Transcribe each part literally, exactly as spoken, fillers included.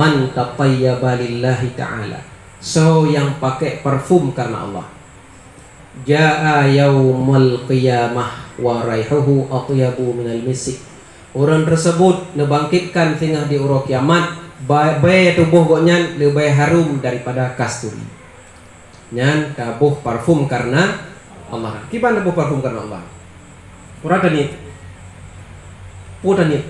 Man tatayyaba lillahi ta'ala. Soe nyang pakai parfum karena Allah. Jaa yaumul qiyamah wa raihuhu atyabu minal misik. Ureuëng tersebut neubangkitkan singoh di uroe kiamat, ba-, bèe tuboh gobnyan leubèh harum daripada kasturi. Nyan taboh parfum karena Allah. Kiban taboh parfum karena Allah? Peue taniet? Peue taniet?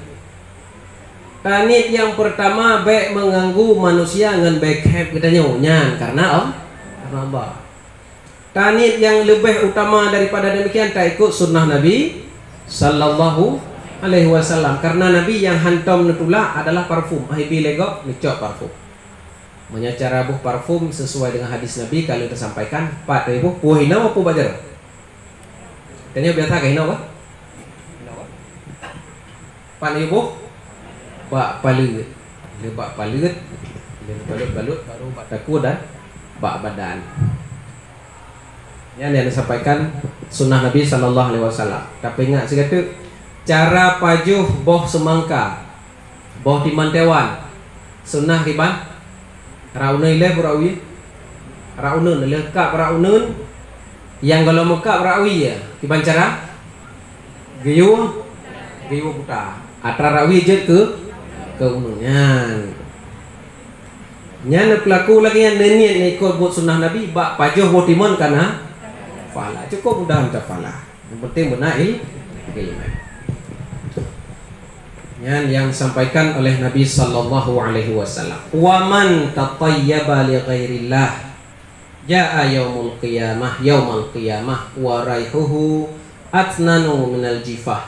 Taniet nyang peurtama, bèk meuganggu manusia ngon bèe khép geutanyoe. Nyan karena Allah, karena Allah. Taniet nyang leubeh utama daripada demikian, taikot sunnah Nabi sallallahu alaihi wasallam. Karena Nabi nyang hantom neutulak adalah parfum. Ahi bi lé gob neucok parfum. Meunyoe cara boh parfum sesuai dengan hadis Nabi ka lheueh teusampaikan, pat teuboh, peue hinoe peue bak jaroe? Tanyoe biasa ka hinoe bah? Pat teuboh? Bak paleuet. Lé bak paleuet, lé balot-balot, baru bak takue dan bak badan. Nyan nyang disampaikan sunnah Nabi sallallahu alaihi wasallam. Tapi ingat sigateuk, cara pajoh boh seumangka, boh timon tewan, sunnah kiban? Rauneun ilèe peue rauwi? Rauneun, lheueh kab rauneun, nyang gohlom meukab rauwi ya. Kiban cara? Geuyue, geuyue buta. Atra rauwi jeuet keu, keu uneun nyan. Nyan neupeulaku lagèe nyan, neuniet neuikot buet sunnah Nabi, bak pajoh boh timon kana pahala. Cukup mudah mita pahala. Yang penting beuna il-, ilmu. Nyan yang disampaikan oleh Nabi sallallahu alaihi wasallam. Wa man tatayyaba li ghairillah jaa yaumul qiyamah, yaumal qiyamah wa raihuhu atnanu minal jifah.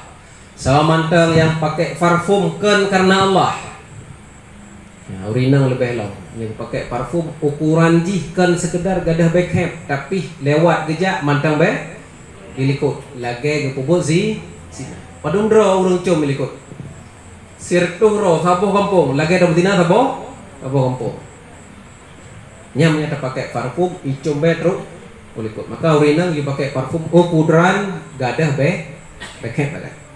Saboh mantong nyang pakai parfum kon karena Allah. Nah, ureueng inong leubeh lom. Nyang pakai parfum ukuran jih kon sekedar gadôh bèe khép, tapi lewat geujak mantong bèe dilikot. Lagèe geupeubuet zi-, zina. Padum droe ureueng com dilikot. Sireutôh droe saboh gampông, lagèe tabeuzina saboh, saboh gampông. Nyan meunyo tapakai parfum, icom bèe trok u likot. Maka ureueng inong jipakai parfum ukuran gadôh bèe, bèe khép lagèe.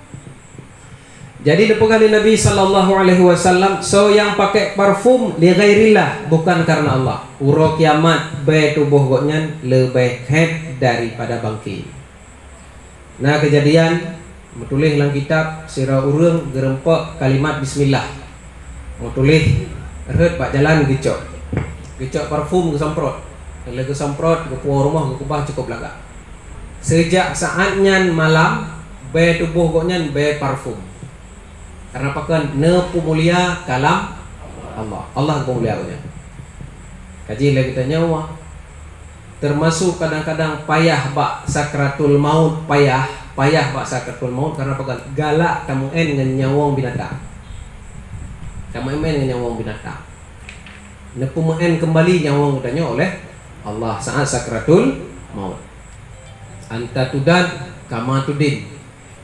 Jadi, dipeugah lé Nabi sallallahu alaihi wasallam, soe nyang pakai parfum li ghairillah, bukan karena Allah, uroe kiamat bèe tuboh gobnyan leubeh khép daripada bangke. Na keujadian, meutuléh lam kitab, sidroe ureueng geurumpok kalimat bismillah. Meutuléh rhot bak jalan geucok. Geucok parfum geusemprot. Lheueh geusemprot, geupuwoe rumoh geukeubah cukup lagak. Seujak saát nyan malam, bèe tuboh gobnyan bèe parfum. Karena pakon? Neupeumulia kalam Allah. Allah geupeumulia gobnyan. Ka jih lé geutanyoe, termasuk kadang-kadang payah bak sakratul maut, payah, payah bak sakratul maut karena pakon? Galak tameu'en ngon nyawöng binatang. Tameu'en ngon nyawöng binatang. Neupeumeu'en keumbali nyawöng geutanyoe oleh Allah saát sakratul maut. Anta tudan kama tudin.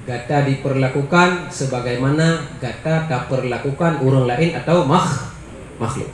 Gata diperlakukan sebagaimana gata taperlakukan ureueng laén atawa makh-, makhluk.